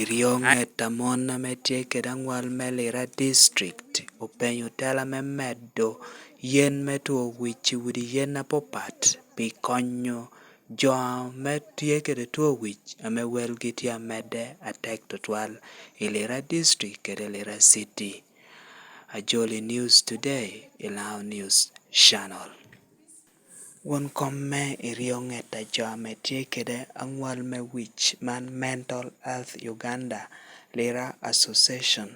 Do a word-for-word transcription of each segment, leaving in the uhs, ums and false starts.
Iryo ŋet a mon ame tye kede aŋwal me Lira District openyo tela me medo yen me two wic i udi yen apapat pi konyo jo ame tye kede two wic ame welgi tye amedde atek tutwal i Lira District kede Lira City. Ajoli News Today i Lango News Channel. Won kom me iryo ŋet a jo ame tye kede aŋwal me wic man Mental Health Uganda Lira Association,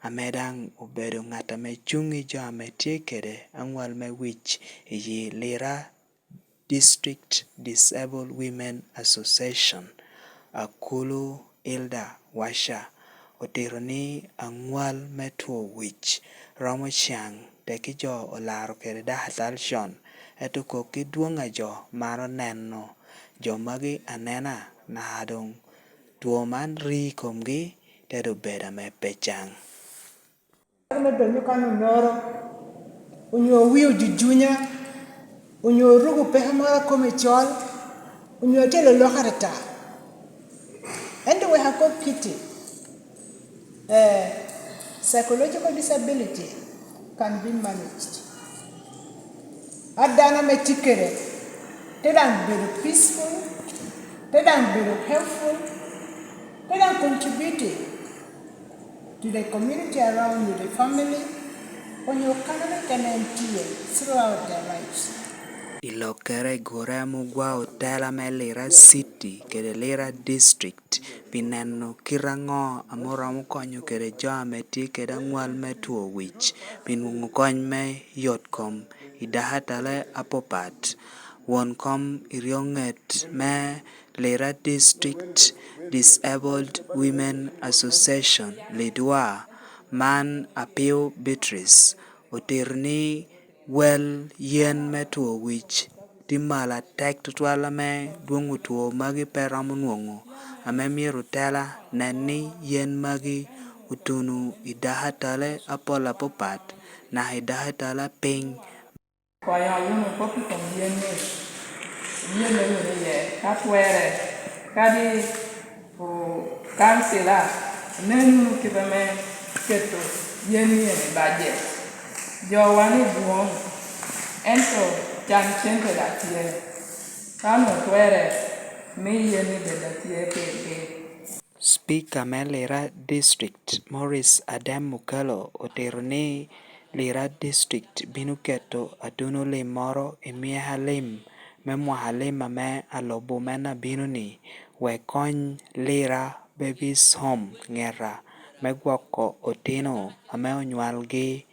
ame daŋ obedo ŋat ame cuŋ i jo ame tye kede aŋwal me wic i yi Lira District Disabled Women Association, Akulu Hilda Washa, otito ni aŋwal me two wic romo caŋ tekki jo olaro kede dakatal con, ento kokki dwoŋ a jo maro neno jo magi anena naka doŋ two man ri i komgi te doŋ bedo ame pe caŋ. Me donyo kan onoro, onyo owii ojujunya, onyo oruko peke moro a kome col, onyo atye lolok atata. Ento wek akop kitti, ee, psychological disability can be managed. A dano ame tye kede te daŋ bedo peaceful, te daŋ bedo helpful, te daŋ contributing to the community around you, the family, onyo kano keken en tye throughout their lives. I lokkere i gure ame ogwao tela me Lira City kede Lira District pi neno kite aŋo ame oromo konyo kede jo ame tye kede aŋwal me two wic pi nwoŋo kony me yot kom i dakatale apapat. Won kom i ryoŋet me Lira District Disabled Women Association, Lidwa, man Apio Beatrice, otito ni wel yen me two wic tye malo atek tutwal ame dwoŋ otwo magi pe romo nwoŋo, ame myero tela nen ni yen magi otuno i dakatale apol apapat naka i dakatale apiny. Kwayo wunu kop i kom yen-ni, iyelle wunu iye ka twerre, kadi okansila, inen wunu kite me keto yen-ni i bajet. Jowa ni dwoŋ, ento can cente daŋ tye. Ka onwoŋo twerre, mi yen-ni bed atye pirgi. Speaker me Lira District, Maurice Adem Mukalo, otito ni Lira District bino keto atuno lim moro i myeko alim me mwaka alim ame alubo me nabino-ni wek kony Lira Babies Home Ngeta me gwoko otino ame onywalgi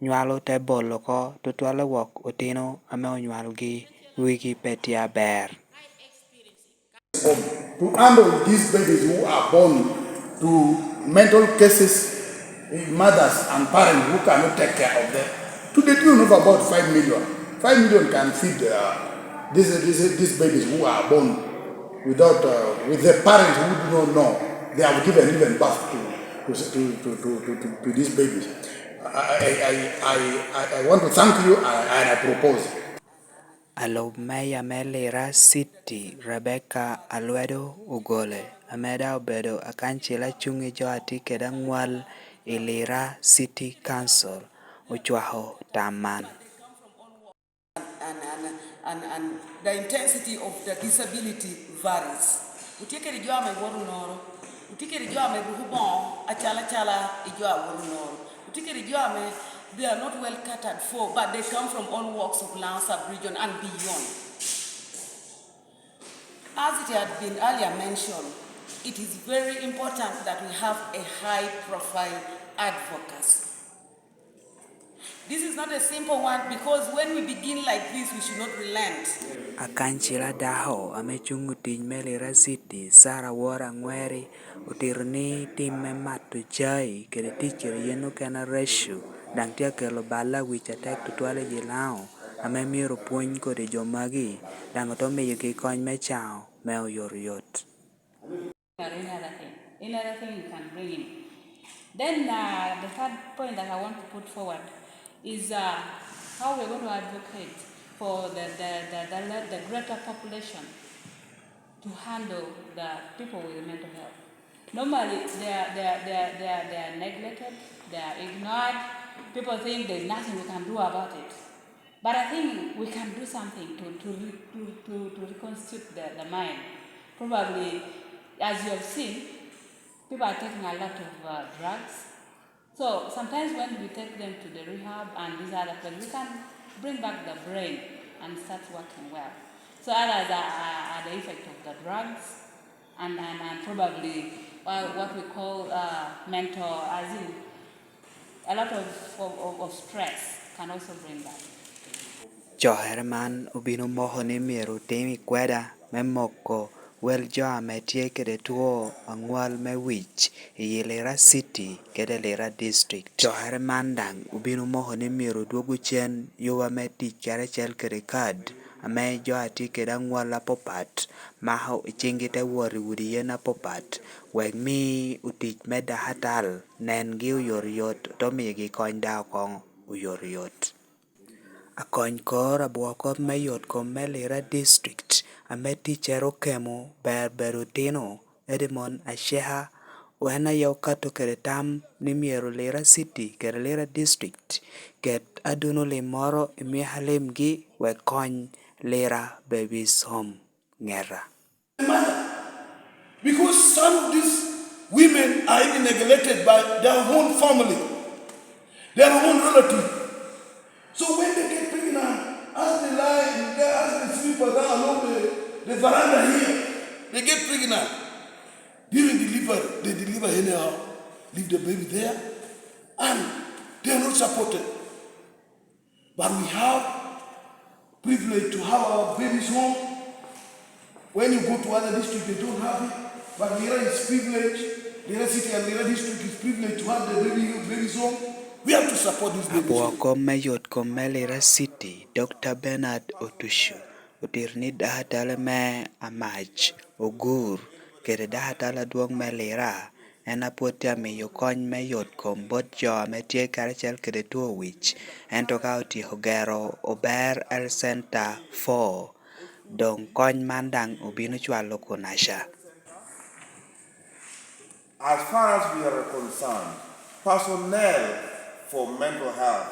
nywalo te bolo oko tutwalle wok otino ame onywalgi wigi pe tye aber. To handle these babies who are born to mental cases, mothers and parents who cannot take care of them, to the tune of about five million. Five million can feed uh, these, these, these babies who are born without, uh, with the parents who do not know they have given even birth to, to, to, to, to, to, to these babies. I, I, I, I, I want to thank you and I propose. Alub meya me Lira City, Rebecca Alwedo Ogole, ame daŋ obedo akancil acuŋ i jo a tye kede aŋwal i Lira City Council, ocwako tam man. And, and, and, and the intensity of the disability varies. Otye kede jo ame woto noro, otye kede jo ame ruko boŋo acalacala i jo a woto noro, otye kede jo ame they are not well catered for, but they come from all walks of Lands sub-region and beyond. As it had been earlier mentioned, it is very important that we have a high-profile advocacy. This is not a simple one because when we begin like this, we should not relent. Akancila dako ame cuŋ otic me Lira City, Sarah Wora Angweri, otito ni tim me mato cai kede tic kede yen okene reco daŋ tye akelo bal awic atek tutwal i Lango ame myero opwony kodi jo magi daŋ ote miyogi kony me caŋo me oyotoyot. Another thing, another thing you can bring in. Then uh, the third point that I want to put forward is uh, how we're going to advocate for the, the, the, the, the greater population to handle the people with mental health. Normally, they are, they are, they are, they are, they are neglected, they are ignored. People think there's nothing we can do about it. But I think we can do something to, to, re- to, to, to reconstitute the, the mind. Probably, as you have seen, people are taking a lot of uh, drugs. So sometimes when we take them to the rehab and these other places, we can bring back the brain and start working well. So others are, are, are the effect of the drugs and, and, and probably uh, what we call uh, mental, as in a lot of, of, of, of stress can also bring that. Cokere man obino moko ni myero otim i kweda me moko wel jo ame tye kede two aŋwal me wic i Lira City kede Lira District. Cokere man daŋ obino moko ni myero odwogo cen yuba me tic karacel kede kad ame jo a tye kede aŋwal apapat mako i ciŋgi te wot i udi yen apapat wek mi otic me dakatal nengi oyotoyot ote miyogi kony daŋ okoŋo oyotoyot. Akony kor abwokop me yot kom me Lira District ame ticcere okemo ber bedo otino Edmond Aceka, en aye okato kede tam ni myero Lira City kede Lira District ket aduno lim moro i myahalimgi wek kony Lira Babies Home ŋeta. Mother. Because some of these women are even neglected by their own family, their own relative. So when they get pregnant, as they lie, as they sleep around along the, the veranda here, they get pregnant. During delivery, they deliver anyhow, leave the baby there, and they are not supported. But we have privilege to have our babies home. When you go to other district, they don't have it. But Lira is privileged. Lira City and Lira District is privileged to have the baby, babies home. We have to support these babies. Abwoko me yot kom me Lira City, Dokta Bernard Otucu, otito ni dakatale me Amac, Ogur, kede dakatale adwong me Lira en a pwod tye amiyo kony me yot kom bot jo ame tye karacel kede two wic, ento ka otyeko gero Ober Health Center four, doŋ kony man daŋ obino cwalo kunaca. As far as we are concerned, personnel for mental health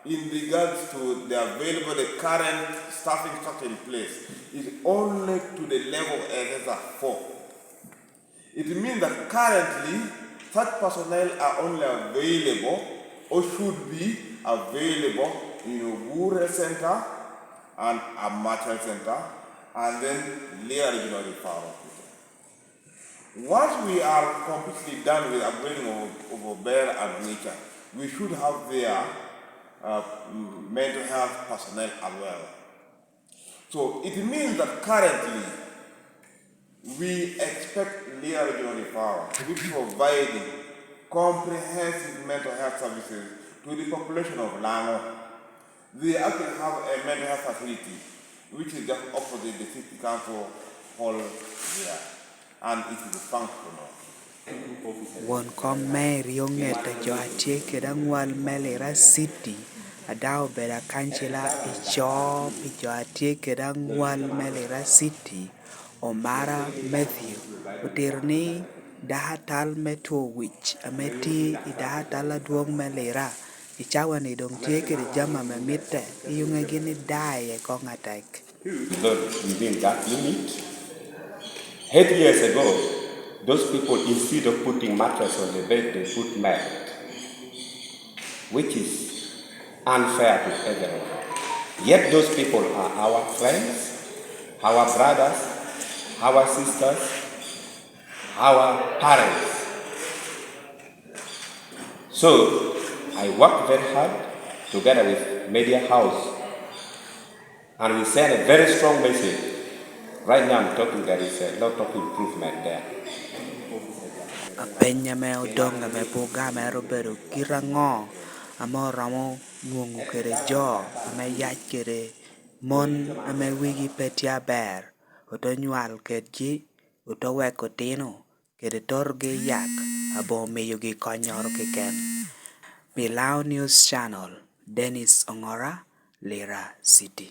in regards to the available, the current staffing structure in place is only to the level of S S R four. It means that currently such personnel are only available or should be available in Ogur Health Center and Amac Health Center and then Lira Regional Referral Hospital. Once we are completely done with upgrading of, of Ober and Onitsha, we should have their uh, mental health personnel as well. So it means that currently we expect Lira Regional Referral to be providing comprehensive mental health services to the population of Lango. They actually have a mental health facility which is just opposite the city council hall there, and it is functional. Won kom me Erio ŋet a jo a tye kede aŋwal me Lira City a daŋ obedo akancila i co pi jo a tye kede aŋwal me Lira City, Omara Matthew, otito ni dako atal me two wic ame tye i dako atal adwong me Lira i cawa-ni doŋ tye kede jami ame mitte i ŋegi ni daŋ iye koŋ atek. Within that limit, eight years ago, those people, instead of putting mattress on the bed, they put mat, which is unfair to everyone. Yet those people are our friends, our brothers, our sisters, our parents. So I worked very hard together with Media House, and we send a very strong message. Right now I'm talking, there is a lot of improvement there. Apeny ame odoŋ ame pwogga mere obedo kit aŋo ame oromo nwoŋo kede jo ame yac kede mon ame wigi pe tye aber, ote nywal kedgi, ote weko otino, kede torogi i yak aboŋo miyogi konnyoro keken. Pi Lao News Channel, Dennis Ongora, Lira City.